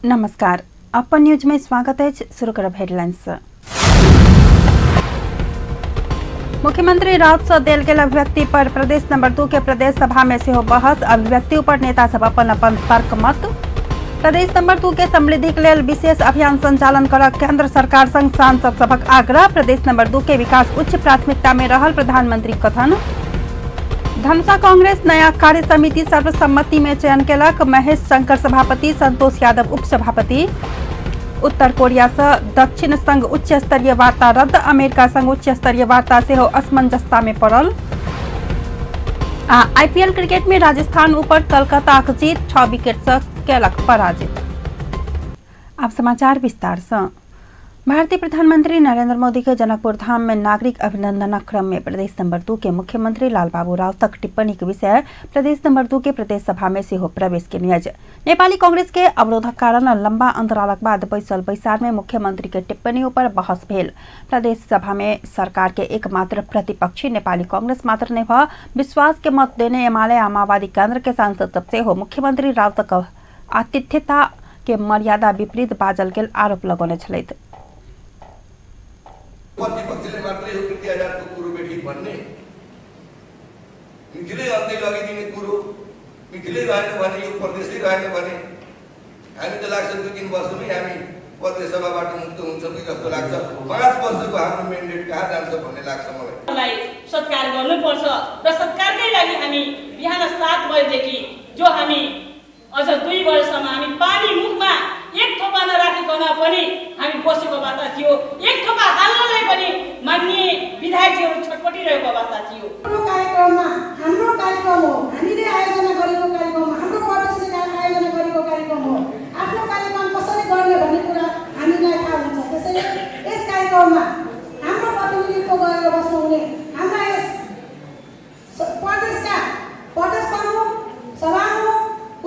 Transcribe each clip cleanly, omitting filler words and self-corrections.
नमस्कार, अपन न्यूज में स्वागत है। शुरू करब हेडलाइंस। मुख्यमंत्री राउत से देल गेल अभिव्यक्ति पर प्रदेश नंबर 2 के प्रदेश सभा में सेहो बहस। अभिव्यक्ति पर नेता सब अपन अपन तर्क मत। प्रदेश नंबर 2 के समृद्धि के लेल विशेष अभियान संचालन कर केंद्र सरकार संग सांसद सभक आग्रह। प्रदेश नंबर 2 के विकास उच्च प्राथमिकता में रहल प्रधानमंत्री कथन। धनुषा कांग्रेस नया कार्य समिति सर्वसम्मति में चयन केलक। महेश शंकर सभापति, संतोष यादव उपसभापति। उत्तर कोरिया से दक्षिण संग उच्च स्तरीय वार्ता रद्द। अमेरिका संग उच्च स्तरीय वार्ता सेहो असमंजसता में पड़ल। आ आईपीएल क्रिकेट में राजस्थान ऊपर कलकत्ताक जीत, 6 विकेट से केलक पराजित। अब समाचार विस्तार से। भारतीय प्रधानमंत्री नरेंद्र मोदी के जनकपुर धाम में नागरिक अभिनंदनक क्रम में प्रदेश नंबर 2 के मुख्यमंत्री लालबाबू राउतक टिप्पणी के विषय प्रदेश नंबर 2 के प्रदेश सभा में सेहो प्रवेश केने अछि। नेपाली कांग्रेस के अवरोधक कारण लंबा अंतरालक बाद बैसल बैसार में मुख्यमंत्री के टिप्पणी पर बहस भेल। प्रदेश सभा में सरकार के एकमात्र प्रतिपक्षी नेपाली कांग्रेस मात्र नहि भ विश्वास के मत देने एमाले आ माओवादी केंद्र के सांसद सब सेहो मुख्यमंत्री राउतक आतिथ्यता के मर्यादा विपरीत बाजल गेल आरोप लगौने छलथि। प्रतिपक्षले मात्रै यो कृति आजादको कुरो बेठी भन्ने, मिथिलै अन्त्य लगिदिने कुरो, मिथिलै रहेन भने यो प्रदेशै रहेन भने हामी त लाग्छ 2-3 वर्षमै हामी प्रदेश सभाबाट मुक्त हुन्छौँ कि जस्तो लाग्छ। 5 वर्षको हाम्रो म्यान्डेट कहाँ जान्छ भन्ने लाग्छ मलाई। सत्कार गर्नुपर्छ र सत्कारकै लागि हामी बिहान 7 बजेदेखि जो हामी अझ 2 वर्षसम्म हामी पानी मुखमा एक थोपा नराखिकन पनि हामी बसेको अवस्था थियो। एक थोपा हाल्नलाई पनि माननीय विधायकजीहरू छटपटिरहेको अवस्था थियो। हाम्रो कार्यक्रममा, हाम्रो कार्यक्रम हो, हामीले आयोजना गरेको कार्यक्रम, हाम्रो प्रदेशले आयोजना गरेको कार्यक्रम हो। आफ्नो कार्यक्रम कसरी गर्ने भन्ने कुरा हामीलाई थाहा हुन्छ। त्यसैले यस कार्यक्रममा हाम्रो प्रतिनिधित्व गरेर बस्नुहुने हाम्रा यस प्रदेशका प्रदेश प्रमुख, सभामुख,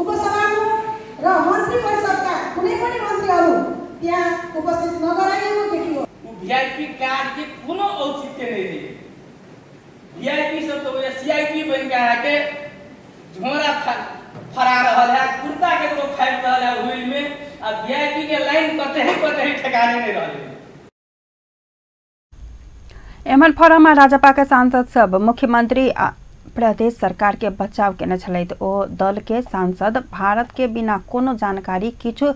उपसभामुख र मन्त्री परिषदका कुनै पनि मन्त्रीहरू त्यहाँ उपस्थित नगराइएको देखियो। वीआईपी कार्ड के कोनो औचित्य नहीं रही। वीआईपी सब तो सीआईपी बन के आके झोरा फरा रहल है, कुर्ता के लोग फाड़ रहल है व्हील में, आ वीआईपी के लाइन कतही कतही ठिकाने नहीं रहल। एमहर फोरम राजपा के सांसद सब मुख्यमंत्री प्रदेश सरकार के बचाव केने छलथि। ओ दल के सांसद भारत के बिना कोनो जानकारी किछु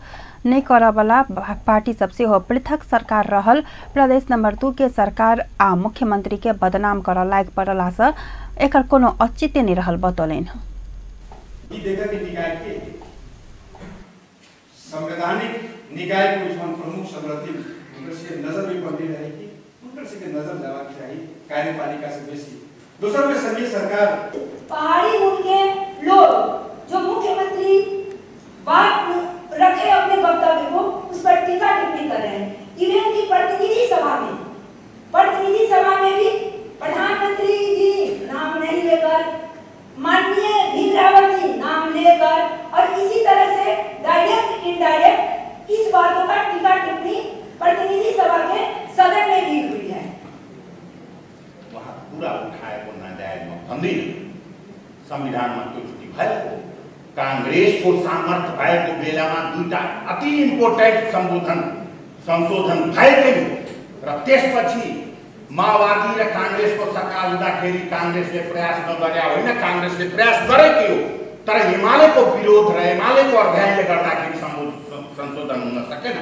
नहि करऽवला पार्टी सब सेहो पृथक सरकार रहल प्रदेश नंबर 2 के सरकार आ मुख्यमंत्री के बदनाम करऽ लागि पड़ला से एकर कोनो औचित्य नहि रहल बतौलनि। निकाय के संवैधानिक निकाय को प्रमुख संरचित नजर भी बनती रहेगी, उनकर से नजर जावा के चाहिए कार्यपालिका से बेसी। दूसर में संघीय सरकार पहाड़ी मूल के लोग जो मुख्यमंत्री बात रखे अपने वक्तव्य को, उस पर टीका टिप्पणी कर रहे हैं। इवन की प्रतिनिधि सभा में भी प्रधानमंत्री जी नाम नहीं लेकर, माननीय भीम रावत जी नाम लेकर, और इसी तरह से डायरेक्ट इनडायरेक्ट इस बातों का टीका टिप्पणी प्रतिनिधि सभा के सदन में भी हुई है। वहाँ कुरा उठाएको नाजायज म भन्दिनँ। संविधानमा त्यो त्रुटि भएको, काङ्ग्रेसको सामर्थ्य भएको बेलामा दुईटा अति इम्पोर्टेन्ट संशोधन भएकै हो र त्यसपछि माओवादी र काङ्ग्रेसको सरकार हुँदाखेरि काङ्ग्रेसले प्रयास नगरे होइन, काङ्ग्रेसले प्रयास गरेकै हो, तर एमालेको विरोध र एमालेको अध्ययनले गर्दाखेरि संशोधन हुन सकेन।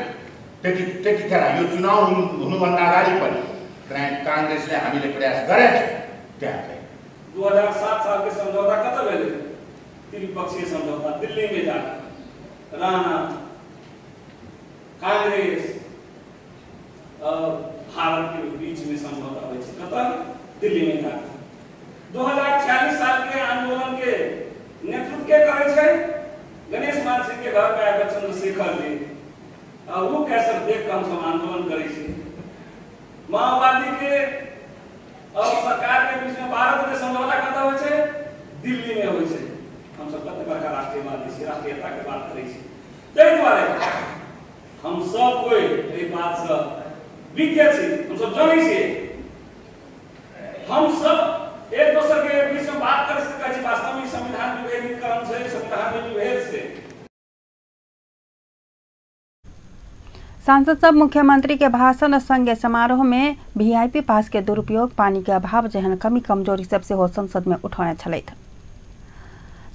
त्यतिखेर यो चुनाव हुनुभन्दा अगाडि पनि काङ्ग्रेसले हामीले प्रयास गरेका छौँ। त्यहाँ चाहिँ 2007 साल के समझौता कतऽ भेलै? त्रिपक्षीय समझौता दिल्ली में जाकर राणा, कांग्रेस और भारत के बीच में समझौता होइ छै। कतऽ? दिल्ली में जाकर। 2046 साल के आंदोलन के नेतृत्व के करै छै? गणेश मान सिंह के घर पे आबिकऽ चंद्रशेखर जी, आ वो कैसे देख कऽ हमसब आंदोलन करै छी। माओवादी के और सरकार के बीच में भारत के समझौता कतऽ होइ छै? दिल्ली में होइ छै। हम सब कते बड़का राष्ट्रवादी छी, राष्ट्रीयता के बात करै छी। ताहि दुआरे हम सब कोई एहि बात से विज्ञ छी, हम सब जनै छियै। हम सब एक दोसर के बीच में बात करै सकै छी। वास्तव में संविधान विभेदीकरण छै, संविधान में विभेद छै। सांसद सब मुख्यमंत्री के भाषण संगे समारोह में वीआईपी पास के दुरुपयोग, पानी के अभाव जेहन कमी कमजोरी सब सेहो संसद में उठौने छलथि।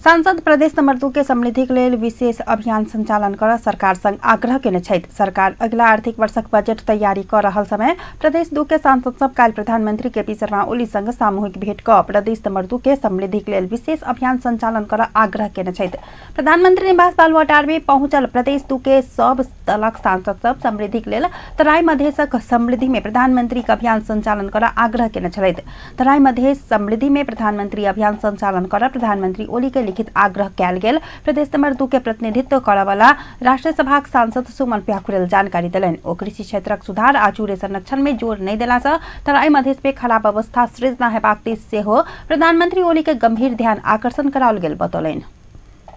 सांसद प्रदेश नंबर 2 के समृद्धि के लेल विशेष अभियान संचालन कर सरकार संग आग्रह केने छथि। सरकार अगिला आर्थिक वर्षक बजट तैयारी कर रहल समय प्रदेश 2 के सांसद सब काल्हि प्रधानमंत्री केपी शर्मा ओली संग सामूहिक भेंट क प्रदेश नंबर 2 के समृद्धि के लेल विशेष अभियान संचालन कर आग्रह केने छथि। प्रधानमंत्री निवास बालुवाटार में पहुंचल प्रदेश 2 के सब दलक सांसद सब समृद्धि के लेल तराई मधेशक समृद्धि में प्रधानमंत्री के अभियान संचालन कर आग्रह केने छलथि। तराई मधेश समृद्धि में प्रधानमंत्री अभियान संचालन कर प्रधानमंत्री ओली के लिखित आग्रह कयल गेल। प्रदेश नंबर 2 के प्रतिनिधित्व करऽवला राष्ट्रीय सभाक सांसद सुमन प्याकुरेल जानकारी देलनि। ओ कृषि क्षेत्रक सुधार आ चूरे संरक्षण में जोर नहि देला सँ तराई मधेश में खराब अवस्था सृजना हेबाक दिस सेहो प्रधानमंत्री ओली के गंभीर ध्यान आकर्षण कराओल गेल बतौलनि।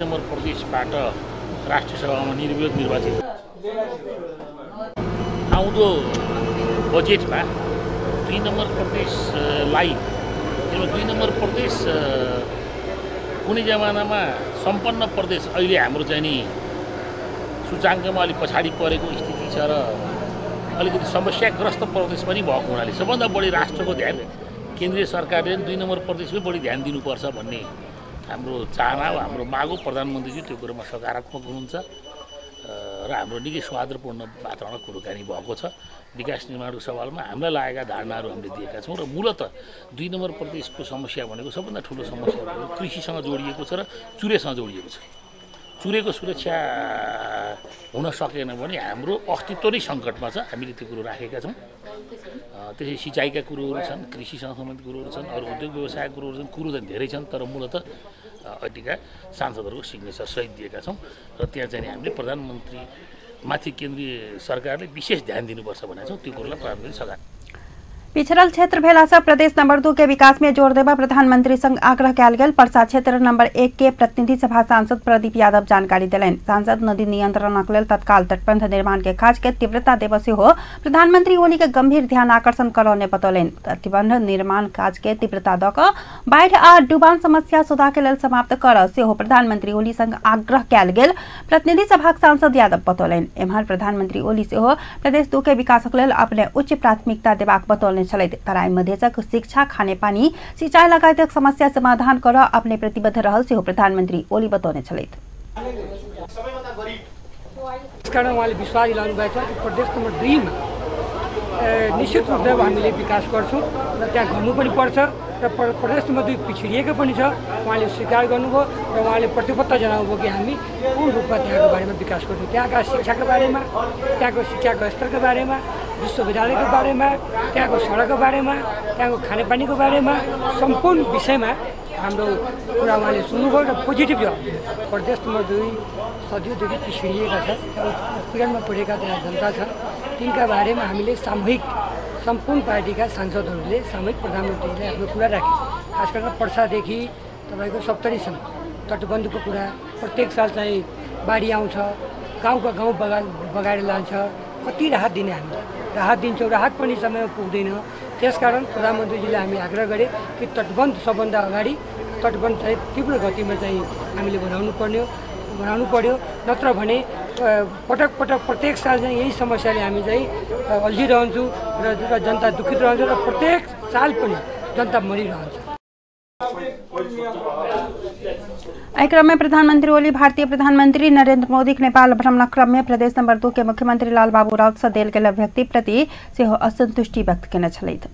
नम्बर प्रदेशबाट राष्ट्रिय सभामा निर्विरोध निर्वाचित आउँदो बजेटमा 2 नम्बर प्रदेशलाई 2 नम्बर प्रदेश कुनै जमानामा सम्पन्न प्रदेश अहिले हाम्रो चाहिँ नि सूचाङ्कमा अलिक पछाडि परेको स्थिति छ र अलिकति समस्याग्रस्त प्रदेश पनि भएको हुनाले सबभन्दा बढी राष्ट्रको ध्यान केन्द्रीय सरकारले 2 नम्बर प्रदेशमै बढी ध्यान दिनुपर्छ भन्ने हाम्रो चाहना हो, हाम्रो माग हो। प्रधानमन्त्रीजी त्यो कुरोमा सकारात्मक हुनुहुन्छ र हाम्रो निकै सौहार्दपूर्ण वातावरण कुराकानी भएको छ। विकास निर्माणको सवालमा हामीलाई लागेका धारणाहरू हामीले दिएका छौँ र मूलत 2 नम्बर प्रदेशको समस्या भनेको सबभन्दा ठुलो समस्या भनेको कृषिसँग जोडिएको छ र चुरेसँग जोडिएको छ। चुरेको सुरक्षा हुन सकेन भने हाम्रो अस्तित्व नै सङ्कटमा छ। हामीले त्यो कुरो राखेका छौँ। त्यसै सिँचाइका कुरोहरू छन्, कृषिसँग सम्बन्धित कुरोहरू छन्, अरू उद्योग व्यवसायका कुरोहरू छन्, कुरो त धेरै छन्, तर मूलत अहिलेका सांसदहरूको सिग्नेचर सहित दिएका छौँ र त्यहाँ चाहिँ हामीले प्रधानमन्त्री माथि केन्द्रीय सरकारले विशेष ध्यान दिनुपर्छ भनेका छौँ। त्यो कुरोलाई प्रधानमन्त्री सकारात्मक। पिछड़ल क्षेत्र भेला सँ प्रदेश नंबर 2 के विकास में जोर देवा प्रधानमंत्री संग आग्रह कयल गेल। परसा क्षेत्र नंबर 1 के प्रतिनिधि सभा सांसद प्रदीप यादव जानकारी देलनि। सांसद नदी नियंत्रणक लेल तत्काल तटबंध निर्माण के काज के तीव्रता देबऽ सेहो प्रधानमंत्री ओली के गंभीर ध्यान आकर्षण करौने बतौलनि। तटबंध निर्माण काज के तीव्रता दऽ कऽ बाढ़ि आ डुबान समस्या सदा के लेल समाप्त करऽ सेहो प्रधानमंत्री ओली संग आग्रह कयल गेल प्रतिनिधि सभाक सांसद यादव बतौलनि। एम्हर प्रधानमंत्री ओली सेहो प्रदेश 2 के विकासक लेल अपने उच्च प्राथमिकता देबाक बतौलनि छलथि। तराई मधेशक शिक्षा, खानेपानी, सिंचाई लगायतक समस्या समाधान कर अपने प्रतिबद्ध रहल सेहो प्रधानमंत्री ओली बतौने छलथि। त्यसकारण उहाँले विश्वास दिलाउनु भएको छ कि प्रदेश नम्बर 2 मा निश्चित रूपले हामीले विकास गर्छौँ र त्यहाँ गर्नु पनि पर्छ र प्रदेश नम्बर 2 पिछडिएको पनि छ। उहाँले स्वीकार गर्नुभयो र उहाँले प्रतिबद्धता जनाउनुभयो कि हामी पूर्ण रूपमा त्यहाँको बारेमा विकास गर्छौँ। त्यहाँका शिक्षाको बारेमा, त्यहाँको शिक्षाको स्तरको बारेमा, विश्वविद्यालयको बारेमा, त्यहाँको सडकको बारेमा, त्यहाँको खानेपानीको बारेमा सम्पूर्ण विषयमा हाम्रो कुरा उहाँले सुन्नुभयो र पोजिटिभ जवाब दिनुभयो। प्रदेश नम्बर 2 सदियौँदेखि पिछडिएका छ, उत्पीडनमा परेका त्यहाँ जनता छ, तिनका बारेमा हामीले सामूहिक सम्पूर्ण पार्टीका सांसदहरूले सामूहिक प्रधानमन्त्रीले आफ्नो कुरा राखे। खास गरेर पर्सादेखि तपाईँको सप्तरीसम्म तटबन्धको कुरा, प्रत्येक साल चाहिँ बाढी आउँछ, गाउँका गाउँ बगाएर लान्छ, कति राहत दिने हामीलाई, राहत दिन्छौँ, राहत पनि समयमा पुग्दैन। त्यसकारण प्रधानमन्त्रीजीले हामी आग्रह गरे कि तटबन्ध सबभन्दा अगाडि तटबन्ध चाहिँ तीव्र गतिमा चाहिँ हामीले बनाउनु पर्यो, नत्र भने पटक पटक प्रत्येक साल चाहिँ यही समस्याले हामी चाहिँ अल्झिरहन्छौँ र जनता दुखित रहन्छ र प्रत्येक साल पनि जनता मरिरहन्छ। एहि क्रम में प्रधानमंत्री ओली भारतीय प्रधानमंत्री नरेंद्र मोदी के नेपाल भ्रमणक क्रम में प्रदेश नंबर 2 के मुख्यमंत्री लालबाबू राउत सँ देल गेल अभिव्यक्ति प्रति सेहो असंतुष्टि व्यक्त केने छलथि।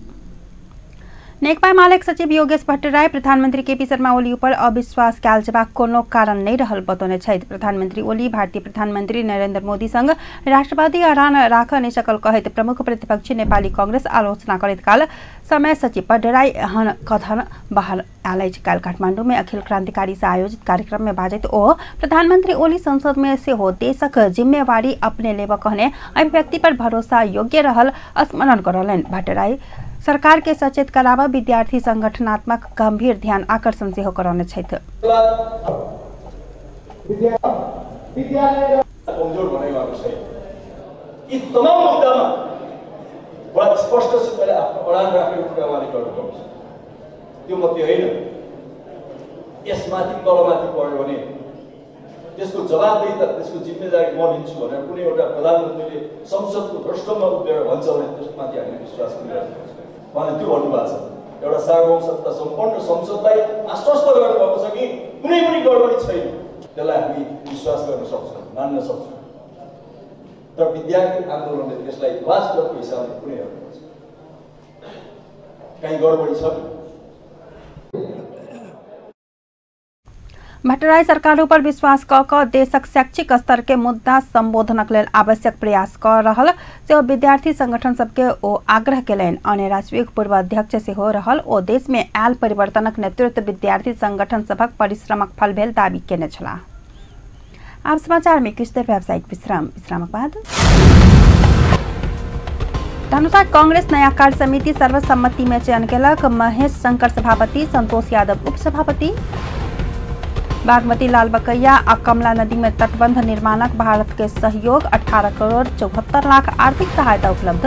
नेकपा एमालेक सचिव योगेश भट्टराई प्रधानमंत्री केपी शर्मा ओली ऊपर अविश्वास कयल जेबाक कोनो कारण नहि रहल बतौने छथि। प्रधानमंत्री ओली भारतीय प्रधानमंत्री नरेंद्र मोदी संग राष्ट्रवादी अड़ान राखऽ नहि सकल कहैत प्रमुख प्रतिपक्षी नेपाली कांग्रेस आलोचना करैत काल समय सचिव भट्टराई एहन कथन बाहर आयल अछि। काल्हि काठमांडू में अखिल क्रांतिकारी से आयोजित कार्यक्रम में बाजैत ओ प्रधानमंत्री ओली संसद में सेहो देशक जिम्मेवारी अपने लेबऽ कहने अभिव्यक्ति पर भरोसा योग्य रहल स्मरण करौलनि। भट्टराई सरकार के सचेत कराबऽ विद्यार्थी संगठनात्मक गंभीर ध्यान आकर्षण सेहो करौने छथि। यी तमाम मुद्दामा बडा स्पष्टसितले आफ्नो अडान राखेको कुरा उहाँले गर्नुपर्छ। त्यो मात्रै होइन, यसमाथि तलमाथि पऱ्यो भने त्यसको जवाबदेहिता, त्यसको जिम्मेदारी म लिन्छु भनेर कुनै एउटा प्रधानमन्त्रीले संसदको रोस्टरमा उभिएर भन्छ भने त्यसमाथि हामीले विश्वास गरिरहेको छौँ। उहाँले त्यो भन्नुभएको छ। एउटा सार्वभौम सत्ता सम्पन्न संसदलाई आश्वस्त गर्नुभएको छ कि कुनै पनि गडबडी छैन, त्यसलाई हामी विश्वास गर्न सक्छौँ, मान्न सक्छौँ। तर विद्यार्थी आन्दोलनले त्यसलाई ध्वस्त गर्नको हिसाबले कुनै हेर्नुपर्छ, कहीँ गडबडी छ। भट्टराई सरकार पर विश्वास क क देशक शैक्षिक स्तर के मुद्दा संबोधनक लेल आवश्यक प्रयास क रहल सेहो विद्यार्थी संगठन सबके ओ आग्रह केलनि। अन्य राष्ट्रीय पूर्व अध्यक्ष सेहो रहल ओ देश में आयल परिवर्तनक नेतृत्व विद्यार्थी संगठन सभक परिश्रमक फल भेल दावी केने छलाह। आप समाचार में किछु देर व्यावसायिक विश्राम, विश्रामक बाद धनुषा कांग्रेस नया कार्य समिति सर्वसम्मति में चयन केलक। महेश शंकर सभापति, संतोष यादव उपसभापति, बागमती लाल बकैया आ कमला नदी में तटबंध निर्माणक भारत के सहयोग 18 करोड़ 74 लाख आर्थिक सहायता उपलब्ध।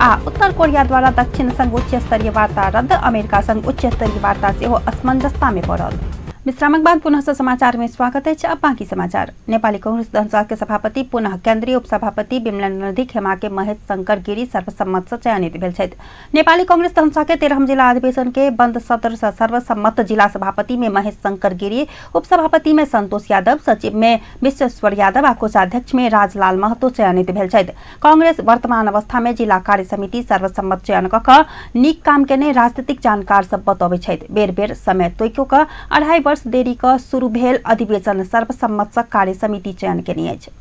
आ उत्तर कोरिया द्वारा दक्षिण संग उच्च स्तरीय वार्ता रद्द, अमेरिका संग उच्च स्तरीय वार्ता सेहो असमंजसता में पड़ल। विश्रामक बाद पुनः समाचार में स्वागत है। अब बाकी समाचार। नेपाली कांग्रेस धनुषा के सभापति पुनः केंद्रीय उपसभापति विमलेन्द्र निधि खेमा के महेश शंकर गिरी सर्वसम्मत से चयनित भेल छथि। नेपाली कांग्रेस धनुषा के 13 जिला अधिवेशन के बंद सत्र से सर्वसम्मत जिला सभापति में महेश शंकर गिरी, उपसभापति में संतोष यादव, सचिव में विश्वेश्वर यादव आ कोषाध्यक्ष में राजलाल महतो चयनित भेल छथि। कांग्रेस वर्तमान अवस्था में जिला कार्य समिति सर्वसम्मत चयन क क नीक काम केने राजनीतिक जानकार सब बतबै छथि। बेर बेर समय तोइको क 2.5 वर्ष देरी क शुरू भेल अधिवेशन सर्वसम्मत से कार्य समिति चयन केने अछि।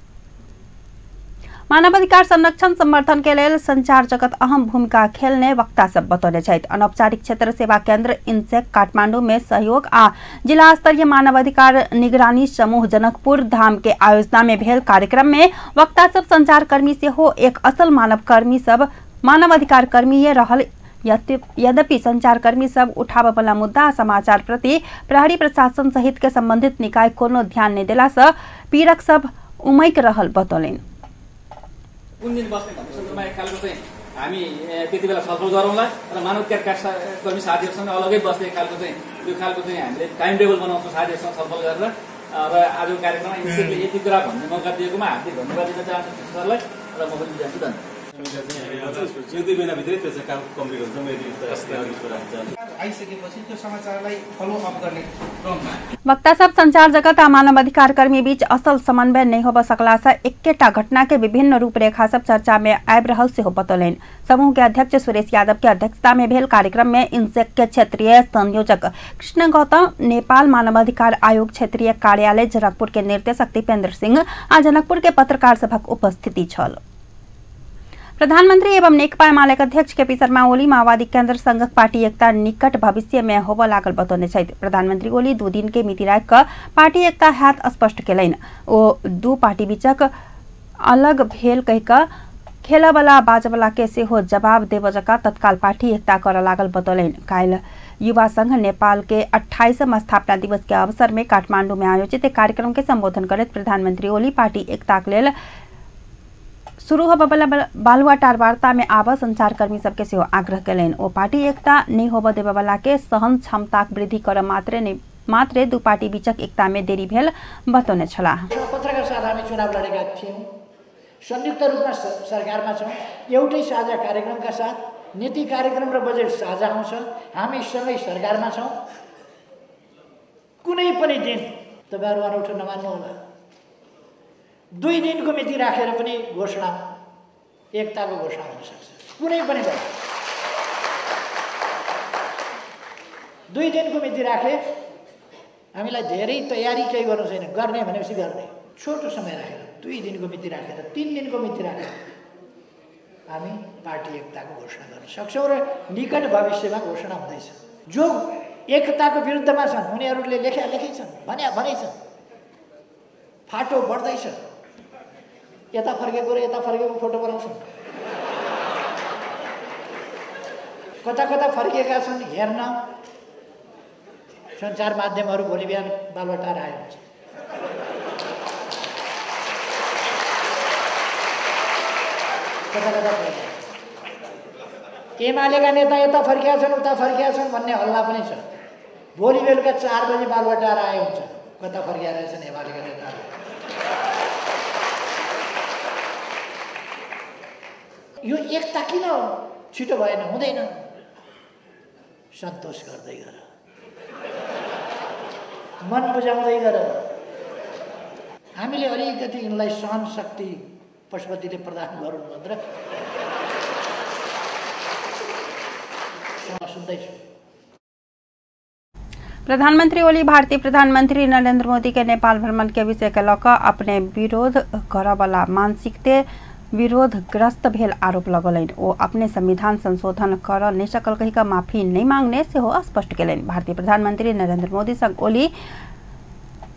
मानवाधिकार संरक्षण समर्थन के लेल संचार जगत अहम भूमिका खेलने वक्ता सब बतौने छथि। अनौपचारिक क्षेत्र सेवा केंद्र इनसेक काठमांडू में सहयोग आ जिला स्तरीय मानवाधिकार निगरानी समूह जनकपुर धाम के आयोजना में भेल कार्यक्रम में वक्ता सब संचारकर्मी सेहो एक असल मानवकर्मी सब मानवाधिकार कर्मी रहल। यद्यपि संचारकर्मी सब उठाबय वाला मुद्दा समाचार प्रति प्रहरी प्रशासन सहित के संबंधित निकाय कोनो ध्यान नहीं देला से पीड़क सब उमैक रहल बतौलनि। कुन दिन बस्ने भन्ने सन्दर्भमा एक खालको चाहिँ हामी त्यति बेला छलफल गरौँला र मानवाधिकार कर्मी साथीहरूसँग अलगै बस्ने खालको चाहिँ त्यो खालको चाहिँ हामीले टाइम टेबल बनाउँछौँ साथीहरूसँग छलफल गरेर। र आजको कार्यक्रममा इन्सेकले यति कुरा भन्ने मौका दिएकोमा हार्दिक धन्यवाद दिन चाहन्छु सरलाई र म पनि जान्छु। धन्यवाद। वक्ता सब संचार जगत आ मानवाधिकार कर्मी बीच असल समन्वय नहीं होबय सकला से एकेटा घटना के विभिन्न रूपरेखा सब चर्चा में आबि रहल सेहो बतौलनि। समूह के अध्यक्ष सुरेश यादव के अध्यक्षता में भेल कार्यक्रम में इनसेक के क्षेत्रीय संयोजक कृष्ण गौतम, नेपाल मानवाधिकार आयोग क्षेत्रीय कार्यालय जनकपुर के निर्देशक दीपेन्द्र सिंह आ जनकपुर के पत्रकार सभक उपस्थिति छल। प्रधानमंत्री एवं नेकपा एमाले अध्यक्ष केपी शर्मा ओली माओवादी केंद्र संघक पार्टी एकता निकट भविष्य में होबय लागल बतौने छथि। प्रधानमंत्री ओली 2 दिन के मिति राखि क पार्टी एकता हैत स्पष्ट केलनि। ओ दू पार्टी बीचक अलग भेल कहि क खेलऽवला बाजवला के सेहो जवाब देबय जकाँ तत्काल पार्टी एकता करऽ लागल बतौलनि। काल्हि युवा संघ नेपाल के 28वां स्थापना दिवस के अवसर में काठमांडू में आयोजित एक कार्यक्रम के संबोधन करैत प्रधानमंत्री ओली पार्टी एकता के लेल शुरू होबयवला बालुवाटार वार्ता में आबऽ संचारकर्मी सबके सेहो आग्रह केलनि। ओ पार्टी एकता नहि होबय देबयवला के सहन क्षमताक वृद्धि करऽ मात्रे दू पार्टी बीचक एकता में देरी भेल बतौने छलाह। पत्रका साथ हामी चुनाव लडेका थियौँ, संयुक्त रूपमा सरकारमा छौँ, एउटै साझा कार्यक्रमका साथ नीति कार्यक्रम र बजेट साझा आउँछ, हामी सँगै सरकारमा छौँ। कुनै पनि दिन तपाईँहरू अनौठो नमान्नुहोला, 2 दिनको मिति राखेर पनि घोषणा एकताको घोषणा हुन सक्छ। कुनै पनि बेला 2 दिनको मिति राखे हामीलाई धेरै तयारी केही गर्नु छैन, गर्ने भनेपछि गर्ने, छोटो समय राखेर 2 दिनको मिति राखेर 3 दिनको मिति राखेर हामी पार्टी एकताको घोषणा गर्न सक्छौँ र निकट भविष्यमा घोषणा हुँदैछ। जो एकताको विरुद्धमा छन् उनीहरूले लेख्या लेखै छन्, भन्या भनेै छन्, फाटो बढ्दैछ, यता फर्केको र यता फर्केको फोटो बनाउँछन्, कता कता फर्किएका छन् हेर्न सञ्चार माध्यमहरू भोलि बिहान बालुवाटार आयो हुन्छ। कता कता फर्किए, एमालेका नेता यता फर्किया छन् उता फर्किया छन् भन्ने हल्ला पनि छ। भोलि बेलुका 4 बजे बालुवाटार आयो हुन्छ। कता फर्किया रहेछन् एमालेका नेताहरू। यो एकता किन छिटो भएन? हुँदैन। सन्तोष गर्दै गर, मन बुझाउँदै गर। हामीले अलिकति यिनलाई सहन शक्ति पशुपतिले प्रदान गरून् भनेर सुन्दैछु। प्रधानमंत्री ओली भारतीय प्रधानमंत्री नरेंद्र मोदी के नेपाल भ्रमण के विषय के लऽ कऽ अपने विरोध करऽवला मानसिकते विरोधग्रस्त भेल आरोप लगौलनि। ओ अपने संविधान संशोधन करऽ नहि सकल कहि कऽ माफी नहि मांगने सेहो स्पष्ट केलनि। भारतीय प्रधानमंत्री नरेंद्र मोदी संग ओली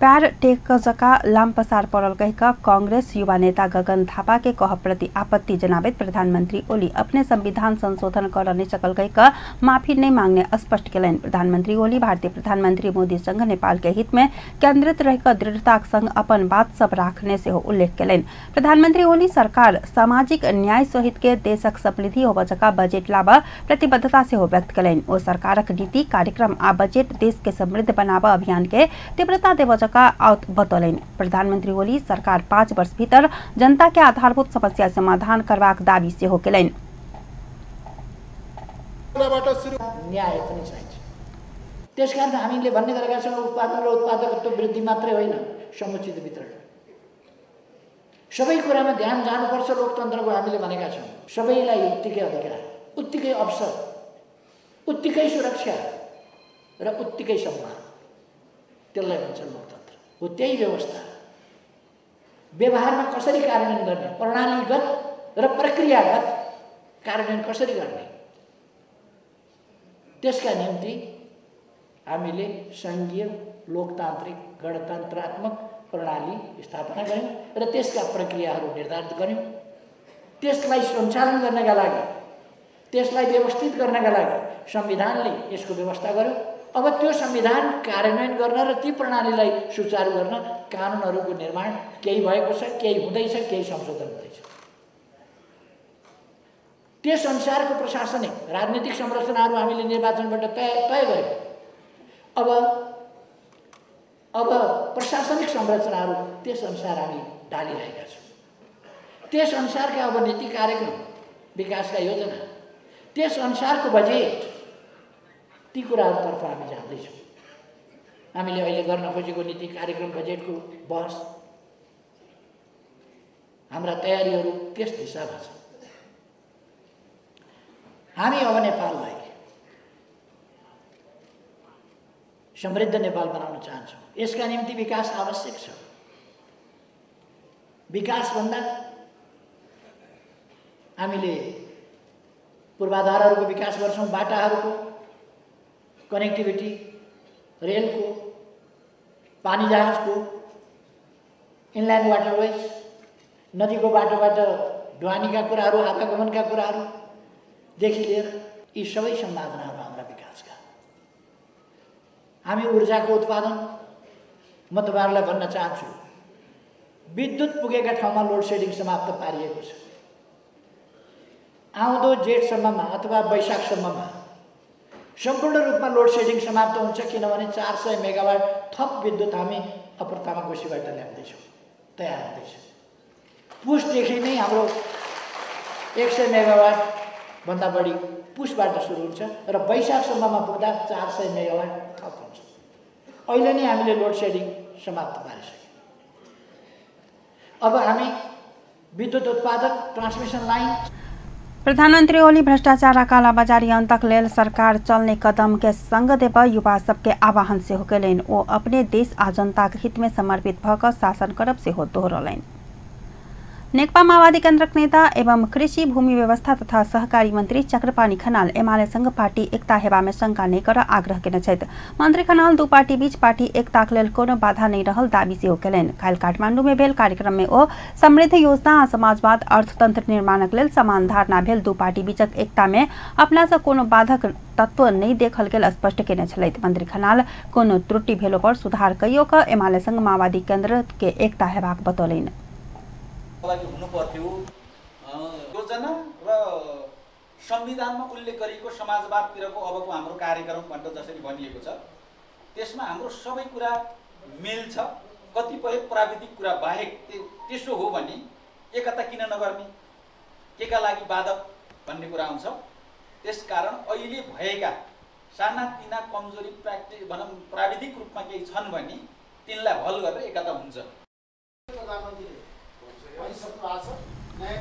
पैर टेक जका लाम पसार पड़ल कहि कऽ कांग्रेस युवा नेता गगन थापा के कहब प्रति आपत्ति जनाबैत प्रधानमंत्री ओली अपने संविधान संशोधन करऽ नहि सकल कहि कऽ माफी नहि मांगने स्पष्ट केलनि। प्रधानमंत्री ओली भारतीय प्रधानमंत्री मोदी संग नेपाल के हित में केंद्रित रहि कऽ दृढ़ताक संग अपन बात सब राखने सेहो उल्लेख केलनि। प्रधानमंत्री ओली सरकार सामाजिक न्याय सहित के देशक समृद्धि होबय जका बजट लाबऽ प्रतिबद्धता सेहो व्यक्त केलनि। ओ सरकारक नीति कार्यक्रम आ बजट देश के समृद्ध बनाबऽ अभियान के तीव्रता देबऽ जका आओत बतौलनि। प्रधानमंत्री ओली सरकार 5 वर्ष भीतर जनता के आधारभूत समस्या समाधान करबाक दावी सेहो केलनि। न्याय पनि चाहिन्छ। त्यसकारण हामीले भन्ने गरेका छौँ उत्पादन र उत्पादकत्व वृद्धि मात्रै होइन, समुचित वितरण, सबै कुरामा ध्यान जानुपर्छ। लोकतन्त्रको हामीले भनेका छौँ सबैलाई उत्तिकै अधिकार, उत्तिकै अवसर, उत्तिकै सुरक्षा र उत्तिकै सम्मान, त्यसलाई भन्छ लोकतन्त्र। हो त्यही व्यवस्था व्यवहारमा कसरी कार्यान्वयन गर्ने, प्रणालीगत र प्रक्रियागत कार्यान्वयन कसरी गर्ने, त्यसका निम्ति हामीले सङ्घीय लोकतान्त्रिक गणतन्त्रात्मक प्रणाली स्थापना गऱ्यौँ र त्यसका प्रक्रियाहरू निर्धारित गऱ्यौँ। त्यसलाई सञ्चालन गर्नका लागि, त्यसलाई व्यवस्थित गर्नका लागि संविधानले यसको व्यवस्था गर्यो। अब त्यो संविधान कार्यान्वयन गर्न र ती प्रणालीलाई सुचारू गर्न कानुनहरूको निर्माण केही भएको छ, केही हुँदैछ, केही संशोधन हुँदैछ। त्यस अनुसारको प्रशासनिक राजनीतिक संरचनाहरू हामीले निर्वाचनबाट तय गऱ्यौँ। अब प्रशासनिक संरचनाहरू त्यस अनुसार हामी ढालिरहेका छौँ। त्यस अनुसारका अब नीति कार्यक्रम, विकासका योजना, त्यस अनुसारको बजेट, ती कुराहरूतर्फ हामी जाँदैछौँ। हामीले अहिले गर्न खोजेको नीति कार्यक्रम बजेटको बहस, हाम्रा तयारीहरू त्यस दिशामा छन्। हामी अब नेपाललाई समृद्ध नेपाल बनाउन चाहन्छौँ। यसका निम्ति विकास आवश्यक छ। विकासभन्दा हामीले पूर्वाधारहरूको विकास गर्छौँ, बाटाहरूको, कनेक्टिभिटी, रेलको, पानी जहाजको, इनल्यान्ड वाटरवेज, नदीको बाटोबाट ढुवानीका कुराहरू, आवागमनका कुराहरूदेखि लिएर यी सबै सम्भावनाहरू हाम्रा विकासका। हामी ऊर्जाको उत्पादन, म तपाईँहरूलाई भन्न चाहन्छु, विद्युत पुगेका ठाउँमा लोड सेडिङ समाप्त पारिएको छ। आउँदो जेठसम्ममा अथवा वैशाखसम्ममा सम्पूर्ण रूपमा लोड सेडिङ समाप्त हुन्छ, किनभने 400 मेगावाट थप विद्युत हामी अपर तामाकोशीबाट ल्याउँदैछौँ, तयार हुँदैछ। पुसदेखि नै हाम्रो 100 मेगावाटभन्दा बढी पुसबाट सुरु हुन्छ र वैशाखसम्ममा पुग्दा 400 मेगावाट थप हुन्छ। अहिले नै हामीले लोड सेडिङ समाप्त पारिसक्यौँ। अब हामी विद्युत उत्पादक, ट्रान्समिसन लाइन। प्रधानमंत्री ओली भ्रष्टाचार आ कालाबाजारी अंतक लेल सरकार चलने कदम के संग देबऽ युवा सबके आह्वान सेहो केलनि। ओ अपने देश आ जनताक हित में समर्पित भऽ कऽ शासन करब सेहो दोहरौलनि। नेकपा माओवादी केन्द्रक नेता एवं कृषि भूमि व्यवस्था तथा सहकारी मंत्री चक्रपाणी खनाल एमाले संग पार्टी एकता हेबा में शंका नहि करऽ आग्रह केने छथि। मंत्री खनाल दू पार्टी बीच पार्टी एकताक लेल कोनो बाधा नहि रहल दावी सेहो केलनि। काल्हि काठमांडू में भेल कार्यक्रम में ओ समृद्ध योजना आ समाजवाद अर्थतंत्र निर्माणक लेल समान धारणा भेल दू पार्टी बीचक एकता में अपना सँ कोनो बाधक तत्व नहि देखल गेल स्पष्ट केने छलथि। मंत्री खनाल कोनो त्रुटि भेलो पर सुधार कइयो कऽ एमाले संग माओवादी केन्द्र के एकता हेबाक बतौलनि। हुनु पर्थ्यो योजना र संविधानमा उल्लेख गरिएको समाजवादतिरको अबको हाम्रो कार्यक्रम भनेर जसरी भनिएको छ त्यसमा हाम्रो सबै कुरा मेल छ, कतिपय प्राविधिक कुरा बाहेक त्यसो हो भने एकता किन नगर्ने, केका लागि बाधक भन्ने कुरा आउँछ। त्यसकारण अहिले भएका सानातिना कमजोरी प्र्याक्टिस भनौँ प्राविधिक रूपमा केही छन् भने तिनलाई हल गरेर एकता हुन्छ।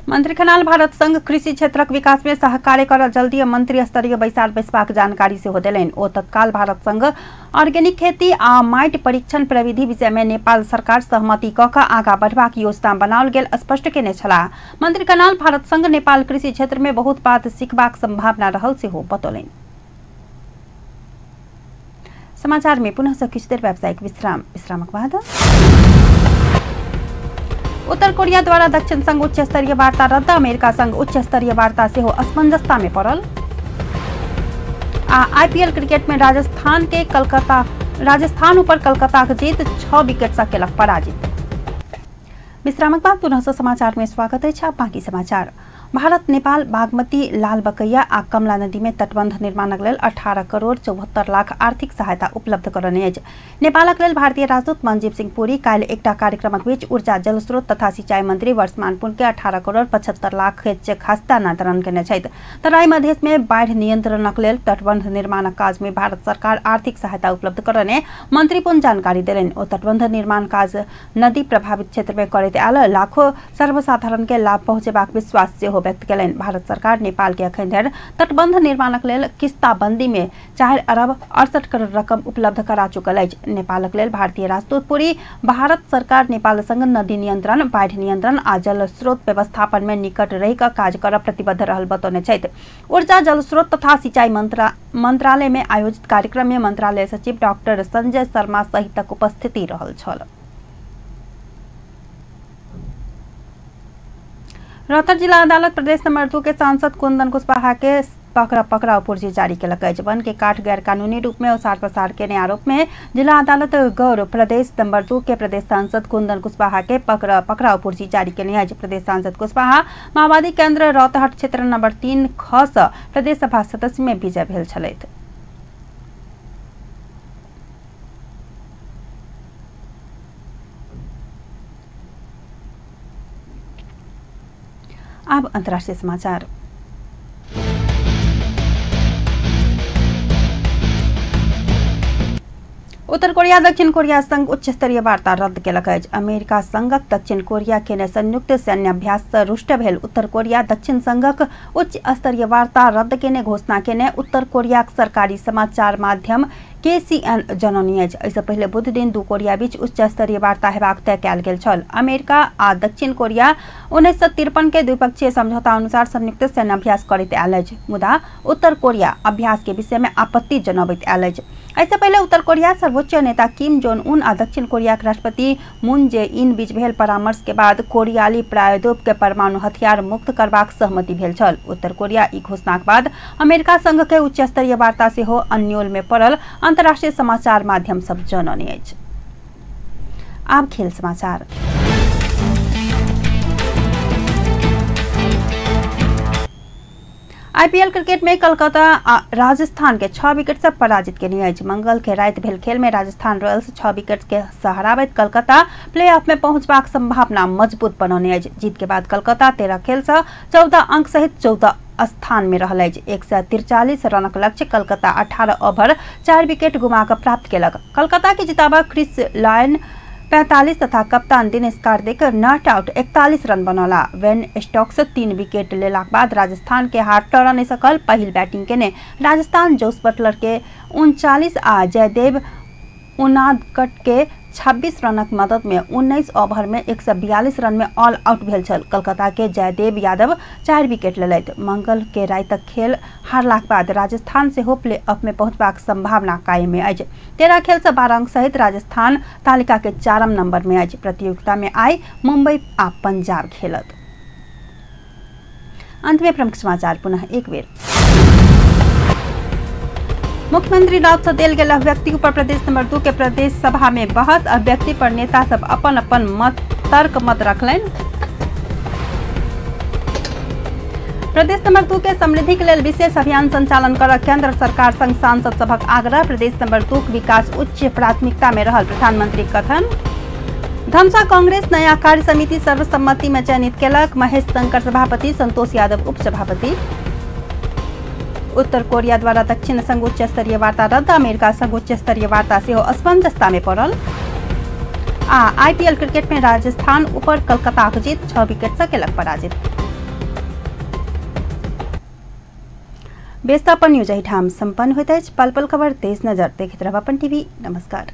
मंत्री खनाल भारत संघ कृषि क्षेत्रक विकास में सहकार्य कर जल्दी मंत्री स्तरीय बैसार बैसबाक जानकारी सेहो देलनि। ओ तत्काल भारत संघ ऑर्गेनिक खेती आ माटि परीक्षण प्रविधि विषय में नेपाल सरकार सहमति क क आगा बढ़बाक योजना बनाओल गेल स्पष्ट केने छलाह। मंत्री खनाल भारत संघ नेपाल कृषि क्षेत्र में बहुत बात सीखबाक संभावना रहल सेहो बतौलनि। समाचार में पुनः से किछु देर व्यावसायिक विश्राम, विश्रामक बाद उत्तर कोरिया द्वारा दक्षिण संघ उच्च स्तरीय वार्ता रद्द, अमेरिका संघ उच्च स्तरीय वार्ता सेहो असमंजसता में पड़ल। आ आईपीएल क्रिकेट में राजस्थान के राजस्थान ऊपर कलकत्ता के जीत 6 विकेट से केलक पराजित। विश्रामक बाद पुनः समाचार में स्वागत है। बाकी समाचार। भारत नेपाल बागमती लाल बकैया आ कमला नदी में तटबंध निर्माणक लेल 18 करोड़ 74 लाख आर्थिक सहायता उपलब्ध करौने अछि। नेपालक लेल भारतीय राजदूत मंजीव सिंह पुरी काल्हि एकटा कार्यक्रमक बीच ऊर्जा जलस्रोत तथा सिंचाई मंत्री वर्षमान पुन के 18 करोड़ 75 लाख चेक हस्तांतरण केने छथि। तराई मधेश में बाढ़ि नियंत्रणक लेल तटबंध निर्माणक काज में भारत सरकार आर्थिक सहायता उपलब्ध करौने मंत्री पुन जानकारी देलनि। ओ तटबंध निर्माण काज नदी प्रभावित क्षेत्र में करैत आयल लाखों सर्वसाधारण के लाभ पहुंचेबाक विश्वास सेहो व्यक्त केलनि। भारत सरकार नेपाल के अखन धरि तटबंध निर्माणक लेल किस्ताबंदी में 4 अरब 68 करोड़ रकम उपलब्ध करा चुकल अछि। नेपालक लेल भारतीय राजदूत पुरी भारत सरकार नेपाल संग नदी नियंत्रण, बाढ़ि नियंत्रण आ जल स्रोत व्यवस्थापन में निकट रहि कऽ काज करऽ प्रतिबद्ध रहल बतौने छथि। ऊर्जा जलस्रोत तथा सिंचाई मंत्रालय में आयोजित कार्यक्रम में मंत्रालय सचिव डॉक्टर संजय शर्मा सहितक उपस्थिति रहल छल। रोहतास जिला अदालत प्रदेश नंबर 2 के सांसद कुंदन कुशवाहा के पकड़ाव पुर्जी जारी केलक अछि। वन के काठ गैरकानूनी रूप में ओसार पसार केने आरोप में जिला अदालत गौर प्रदेश नंबर 2 के प्रदेश सांसद कुंदन कुशवाहा के पकड़ाव पुर्जी जारी केने अछि। प्रदेश सांसद कुशवाहा माओवादी केंद्र रौतहट क्षेत्र नंबर 3 ख सँ प्रदेश सभा सदस्य में विजय भेल छलथि। अब अंतर्राष्ट्रीय समाचार। उत्तर कोरिया दक्षिण कोरिया संग उच्च स्तरीय वार्ता रद्द केलक अछि। अमेरिका संगक दक्षिण कोरिया केने संयुक्त सैन्य अभ्यास से रुष्ट भेल उत्तर कोरिया दक्षिण संगक उच्च स्तरीय वार्ता रद्द केने घोषणा केने उत्तर कोरियाक सरकारी समाचार माध्यम केसीएन जनौने अछि। एहिसँ पहिले बुध दिन दू कोरिया बीच उच्च स्तरीय वार्ता हेबाक तय कयल गेल छल। अमेरिका आ दक्षिण कोरिया 1953 के द्विपक्षीय समझौता अनुसार संयुक्त सैन्य अभ्यास करैत आयल अछि, मुदा उत्तर कोरिया अभ्यास के विषय में आपत्ति जनबैत आयल अछि। एहिसँ पहिले उत्तर कोरिया सर्वोच्च नेता किम जोंग उन आ दक्षिण कोरिया के राष्ट्रपति मून जे इन बीच भेल परामर्श के बाद कोरियाली प्रायद्वीप के परमाणु हथियार मुक्त करबाक सहमति भेल छल। उत्तर कोरिया ई घोषणाक बाद अमेरिका संघ के उच्च स्तरीय वार्ता सेहो अन्योल में पड़ल अंतर्राष्ट्रीय समाचार माध्यम सब जनौने अछि। आब खेल समाचार। आईपीएल क्रिकेट में कलकत्ता राजस्थान के 6 विकेट से पराजित केने अछि। मंगल के राति भेल खेल में राजस्थान रॉयल्स 6 विकेट के हराबैत कलकत्ता प्लेऑफ में पहुंचबाक संभावना मजबूत बनौने अछि। जीत के बाद कलकत्ता 13 खेल से 14 अंक सहित 14 स्थान में रहल अछि। 143 रनक लक्ष्य कलकत्ता 18 ओवर 4 विकेट गुमा कऽ प्राप्त केलक। कलकत्ता के जिताबा क्रिस लायन 45 तथा कप्तान Dinesh Karthik not out 41 run बनौला। वेन स्टोक्स 3 विकेट लेलाक बाद राजस्थान के हार टरऽ नहि सकल। पहिल बैटिंग केने राजस्थान जोस बटलर के 39 आ जयदेव उनादकट के 26 रनक मदद में 19 ओवर में 142 रन में ऑल आउट भेल छल। कलकत्ता के जयदेव यादव 4 विकेट लेलथि। मंगल के रातिक खेल हारलाक बाद राजस्थान सेहो प्लेऑफ में पहुंचबाक संभावना कायम अछि। 13 खेल से 12 अंक सहित राजस्थान तालिका के 4 नंबर में अछि। प्रतियोगिता में आइ मुंबई आ पंजाब खेलत। अंत में प्रमुख समाचार पुनः एक बेर। मुख्यमंत्री राउत से देल गेल अभिव्यक्ति पर प्रदेश नंबर 2 के प्रदेश सभा में बहस। अभिव्यक्ति पर नेता सब अपन अपन मत तर्क मत रखलनि। प्रदेश नंबर 2 के समृद्धि के लेल विशेष अभियान संचालन कर केंद्र सरकार संग सांसद सभक आग्रह। प्रदेश नंबर 2 के विकास उच्च प्राथमिकता में रहल प्रधानमंत्री कथन। धमसा कांग्रेस नया कार्य समिति सर्वसम्मति में चयनित केलक। महेश शंकर सभापति, संतोष यादव उपसभापति। उत्तर कोरिया द्वारा दक्षिण संग उच्च स्तरीय वार्ता रद्द। अमेरिका संग उच्च स्तरीय वार्ता सेहो असमंजसता में पड़ल। आ आईपीएल क्रिकेट में राजस्थान ऊपर कलकत्ताक जीत, 6 विकेट से केलक पराजित। बेस्ता अपन न्यूज एहिठाम संपन्न होइत अछि। पल पल खबर तेज नजर देखैत रहब अपन टीवी। नमस्कार।